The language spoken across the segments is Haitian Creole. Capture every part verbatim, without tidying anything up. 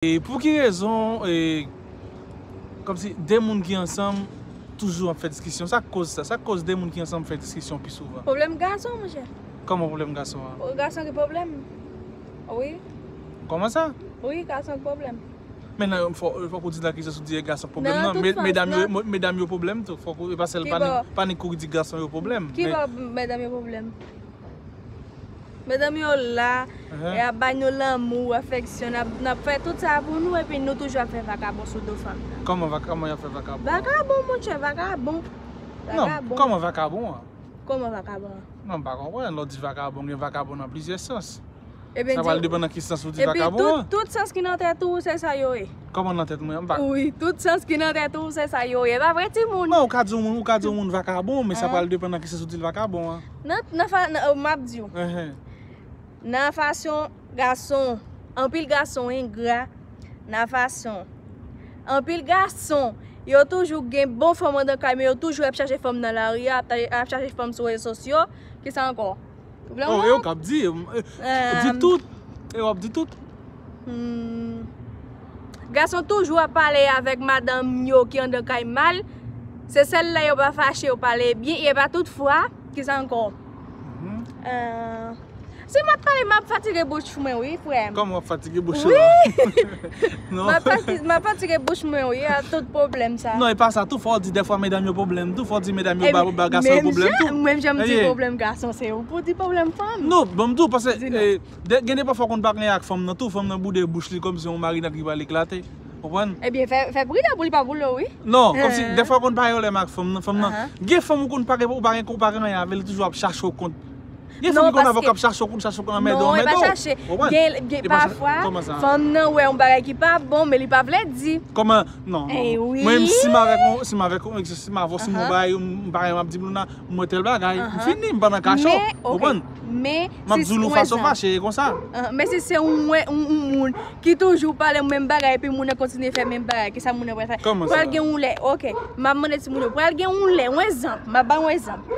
E pou ki rezon, e, kòmsi de moun ki ansanm toujou ap fè diskisyon? Sa k koz sa? Sa k koz de moun ki ansanm fè diskisyon pi souvan? Pwoblèm gason, monchè. Kòman pwoblèm gason an? O, gason ki pwoblèm. Wi. Kòman sa? Wi, gason ki pwoblèm. Men nan, fò, fòk ou di nan ki sans ou di e gason pwoblèm nan. Nan tout sans, medam yo, nan medam yo pwoblèm tou. Fòk ou, e pa sèl, pa nik, pa nik kou ki di gason yo pwoblèm. Ki bò medam yo pwoblèm? Medam yo la, e ap ba nou lanmou, afeksyon, n ap, n ap fè tout sa pou nou, epi nou toujou ap fè vakabon sou do fanm nan. Kòman vaka-, kòman y ap fè vakabon? Vakabon, monchè, vakabon. Non, kòman vakabon an? Kòman vakabon an? Non, m pa konprann. Lè w di vakabon, gen vakabon nan plizyè sans. Sa pral depann nan ki sans ou di vakabon an. Epi tout, tout sans ki nan tèt ou, se sa yo ye. Kòman nan tèt mwen an? M pa... Wi, tout sans ki nan tèt ou, se sa yo ye. E pa vre, timoun? Non, ou ka di yon moun, ou ka di yon moun vakabon, men sa pral depann nan ki sans ou di l vakabon an. Nan, nan fa-, nan, m ap di w. Nan fason gason, anpil gason engra, nan fason. Anpil gason, yo toujou gen bon fanm anndan kay, men yo toujou ap chache fanm nan lari a, ap, ap chache fanm sou rezo sosyo. Kisa ankò? Ou vle yon mo? Oh, e w k ap di, e, di tout, e w ap di tout. Hmm. Gason toujou ap pale avèk madanm yo ki anndan kay mal. Se sèl lè yo pa fache, yo pale byen, e pa tout fwa. Kisa ankò? Mhm. Eh, si m ap pale, m ap fatige bouch mwen, wi, frè m. Kòman w ap fatige bouch ou la? Wi. Non. M ap fati-, m ap fatige bouch mwen, wi, a tout pwoblèm sa. Non, e pa sa tou, fò w di dèfwa medam yo pwoblèm tou, fò w di medam yo ba, ba gason yo pwoblèm tou. Menm jan m di pwoblèm gason, se ou pou di pwoblèm fanm. Non, ban m di w, paske, eh, de-, gen de pafwa w konn pa gen ak fanm nan tou, fanm nan boude bouch li kòmsi yon marinad ki pral eklate. Konprann? Ebyen, fè, fè pridan pou li pa boule w, wi. Non, kòmsi, dèfwa w konn pa gen pwoblèm ak fanm nan, fanm nan. Gen fanm ou konn pa gen, ou pa gen, ou pa gen anyen avè l, li toujou ap chache w kont. Gen fanm ki konn avè w k ap chache w kont, chache w kont, anmède w, anmède w. Non, e pa chache. Gen, gen, pafwa, fanm nan wè yon bagay ki pa bon, men li pa vle di. Kòman? Non, non. Mwen menm, si m avèk yon, si m avèk yon, si m avè w, si m yon bagay, m pa gen, m ap di Luna, m wè tèl bagay, m fini, m pa nan kachò. Ou konprann? M ap di w fason fache, e konsa. Men si se yon, yon, yon moun ki toujou pale menm bagay, epi moun nan kontinye fè menm bagay, kisa moun nan pral fè? Kòman sa? Pral gen yon lè, oke, m ap mande timoun yo, pral gen yon lè, yon egzanp, m ap ba yon egzanp.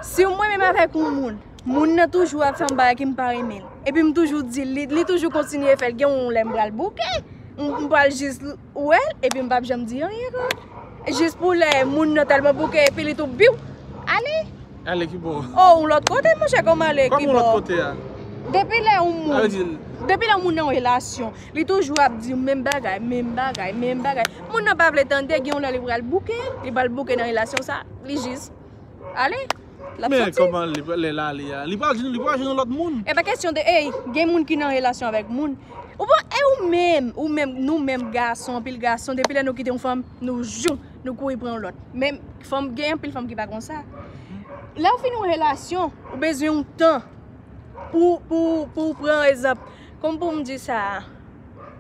Si mwen menm avèk yon moun, moun nan toujou ap fè yon bagay ki m pa renmen l, epi m toujou di l, li, li toujou kontinye fè l, gen yon lè m pral bouke, m, m pral jis wè l, epi m p ap janm di anyen ankò. Jis pou lè moun nan tèlman bouke, epi li tou biw, ale. Ale ki bò? Oh, yon lòt kote, monchè, kòm ale ki bò? Kòm yon lòt kote a? Depi lè yon moun, depi lè yon moun nan yon relasyon, li toujou ap di menm bagay, menm bagay, menm bagay. Moun nan pa vle tande, gen yon lè li pral bouke, li pral bouke nan relasyon sa, li jis ale. L ap soti. Men kòman li, lè l ale a? Li pral jwenn, li pral jwenn yon lòt moun. E pa kesyon de, ey, gen moun ki nan relasyon avèk moun. Ou pa, e ou menm, ou menm, nou menm gason, anpil gason, depi lè nou kite yon fanm, nou jou, nou kouri pran yon lòt. Men fanm, gen anpil fanm ki pa konsa. Lè w fin yon relasyon, ou bezwen yon tan pou, pou, pou w pran egzanp. Kòm pou m di sa,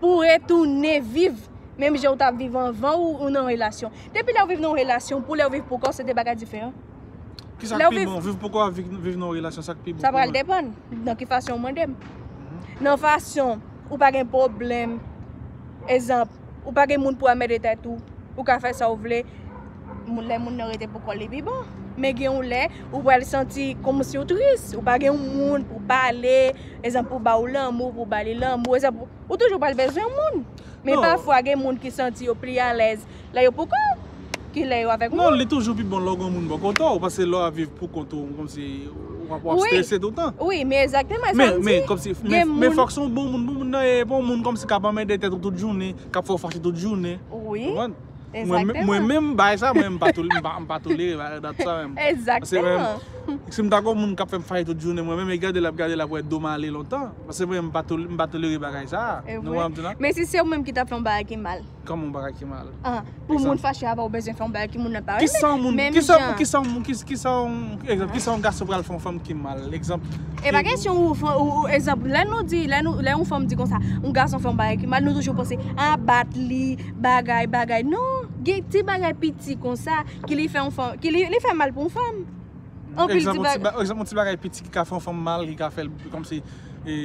pou w retounen viv menm jan w t ap viv anvan ou, ou nan relasyon. Depi lè w viv nan yon relasyon, pou lè w viv pou kò w, se de bagay diferan. Kisa k pi bon? Viv pou kò w, viv, viv nan yon relasyon, sa k pi bon pou mwen? Sa pral depann nan ki fason w mande m. Nan fason ou pa gen pwoblèm. Egzanp, ou pa gen moun pou anmède tèt ou. Ou ka fè sa w vle. Moun, lè moun nan rete pou kò l, li pi bon. Men gen yon lè, ou pral santi kòmsi w tris. Ou pa gen yon moun pou pale. Egzanp, pou ba w lanmou, pou ba li lanmou. Egzanp, ou toujou pral bezwen yon moun. Men pafwa, gen moun ki santi yo pli alèz lè yo pou kò yo ki lè yo avèk moun. Non, li toujou pi bon lè w gen yon moun bò kote w, paske lè w ap viv pou kont ou, kòmsi w ap, w ap strese toutan. Wi, men egzakteman, sa m di. Men, men, kòmsi, men, men fòk se yon bon moun, bon moun nan, e pa yon moun kòmsi k ap anmède tèt ou tout jounen, k ap fè w fache tout jounen. Wi. Konprann? Mwen, mwen menm, bagay sa, mwen, m pa tole-, m pa, m pa tolere bagay dat sa menm. Paske menm, si m ta gen yon moun k ap fè m fache tout jounen, mwen menm, e gade l ap gade l ap wè do m ale lontan. Paske mwen, m pa tole-, m pa tolere bagay sa. Nou wè m di la? Men si se ou menm ki t ap fè yon bagay ki mal. Kòman yon bagay ki mal? Ah, pou moun fache avè w, ou bezwen fè yon bagay ki moun nan pa renmen. Kisa yon moun, kisa yon, kisa yon, kisa yon, egzanp, kisa yon gason pral fè yon fanm ki mal? Egzanp. E pa kesyon ou, ou, ou, egzanp, lè nou di, lè nou, lè yon fanm di konsa, yon gason fè yon bagay ki mal, nou toujou panse, ah, bat li, bagay, bagay. Non, gen ti bagay piti konsa, ki li fè yon fanm, ki li, li fè mal pou yon fanm. Anpil ti bagay. Egzanp, yon ti ba-, egzanp, yon ti bagay piti ki ka fè yon fanm mal, ki ka fè l kòmsi, e,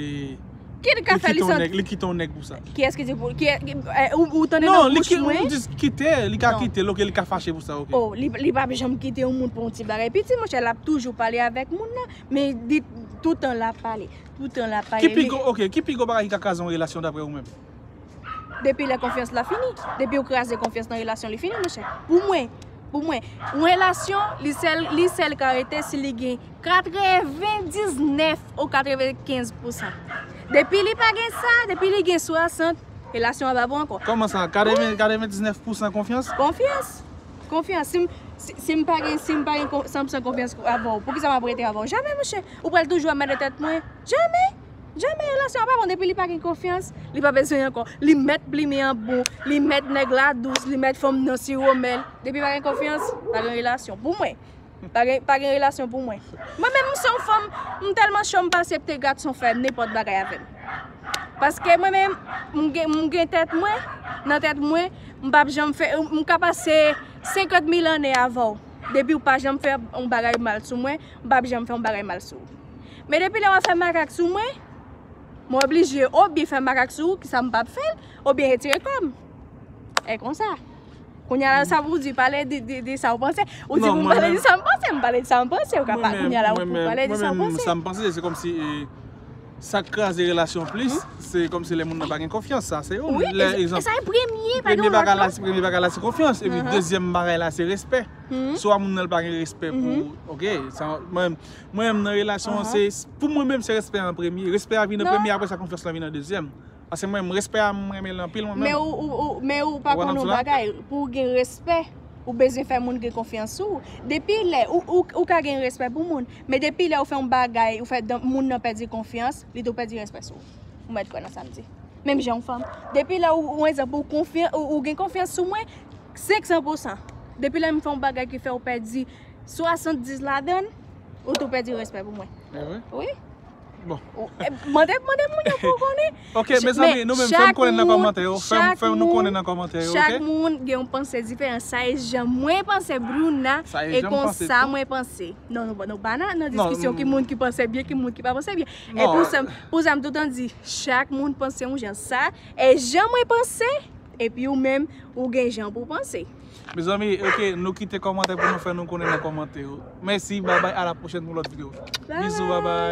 ki li ka fè li santi. Li kite yon nèg, li kite yon nèg pou sa. Kiyès ki di pou, ki, ki, eh, ou, ou tande nan bouch mwen? Non, li ki, ou di kite, li ka kite l, oke, li ka fache pou sa, oke. Oh, li, li p ap janm kite yon moun pou yon ti bagay piti, monchè, l ap toujou pale avèk moun nan, men li toutan l ap pale, toutan l ap pale. Ki pi gwo, oke, ki pi gwo bagay ki ka kraze yon relasyon daprè ou menm? Depi lè konfyans la fini, depi ou kraze konfyans nan relasyon, li fini, monchè. Pou mwen, pou mwen, yon relasyon, li sèl, li sèl ka rete si li gen katrevendiznèf ou katrevenkenz pousan. Depi li pa gen sa, depi li gen swasant, relasyon an pa bon ankò. Kòman sa? Katreven, katrevendiznèf pousan konfyans? Konfyans. Konfyans. Si m, si, si m pa gen, si m pa gen kon-, san pousan konfyans avè w, poukisa m ap rete avè w? Jamè, monchè. Ou pral toujou ap mèt nan tèt mwen? Jamè. Jamè. Relasyon an pa bon depi li pa gen konfyans. Li pa bezwen ankò. Li mèt plimen an bon. Li mèt nèg la dous. Li mèt fanm nan siwo mèl. Depi pa gen konfyans, pa gen relasyon. Pou mwen. Pa gen, pa gen relasyon pou mwen. Mwen menm, m se yon fanm, m tèlman cho, m pa aksepte gason fè nenpòt bagay avè m. Paske mwen menm, m gen, m gen tèt mwen, nan tèt mwen, m p ap janm fè, m ka pase senkant mil ane avè w. Depi w pa janm fè yon bagay mal sou mwen, m p ap janm fè yon bagay mal sou ou. Men depi lè w ap fè makak sou mwen, mwen oblije oubyen fè makak sou ou, kisa m p ap fè l, oubyen retire kò m. E konsa. Kounye a la, sa pou di, pale de, de, de sa w panse. Ou di pou m pale de sa m panse, m pale de sa m panse. Ou ka pa, kounye a la, ou pou pale de sa w panse. Sa m panse, se kòmsi, e, sa k kraze relasyon plis, se kòmsi lè moun nan pa gen konfyans, sa, se youn. Wi, lè, e, egzanp, sa e premye, pa gen lòt, non. Premye bagay la, se konfyans. Epi dezyèm bagay la, se respè. Swa moun nan pa gen respè pou ou, oke, sa, mwen, mwen menm nan relasyon an, se, pou mwen menm, se respè an premye. Respè a vin an premye, apre sa, konfyans la vin an dezyèm. Paske mwen, respè a, m renmen l anpil, mwen menm. Men ou, ou, ou, men ou pa konn yon bagay, pou w gen respè, ou bezwen fè moun gen konfyans sou ou. Depi lè, ou, ou, ou ka gen respè pou moun, men depi lè ou fè yon bagay, ou fè dan-, moun nan pèdi konfyans, li tou pèdi respè sou ou. Ou mèt kwè nan sa m di. Menm jan yon fanm. Depi lè ou, ou, egzanp, ou konfyan, ou, ou gen konfyans sou mwen, senk san pousan. Depi lè m fè yon bagay ki fè ou pèdi swasanndis ladan l, ou tou pèdi respè pou mwen. E vre? Wi. Bon. Ou, e, mande, mande moun yo pou konnen. Ok, mezanmi, nou menm, fè m konnen nan kòmantè yo. Fè m, fè nou konnen nan kòmantè yo, ok? Chak moun gen yon panse diferan. Sa e jan mwen panse, Bruna, e konsa mwen panse. Non, nou, nou pa nan, nan diskisyon ki moun ki panse byen, ki moun ki pa panse byen. E pou sa, pou sa, m toutan di, chak moun panse yon jan. Sa e jan mwen panse, epi ou menm, ou gen jan pou w panse. Mezanmi, ok, nou kite kòmantè pou nou fè nou konnen nan kòmantè yo. Mèsi, babay, a la pwochèn pou lòt videyo. Bizou, babay.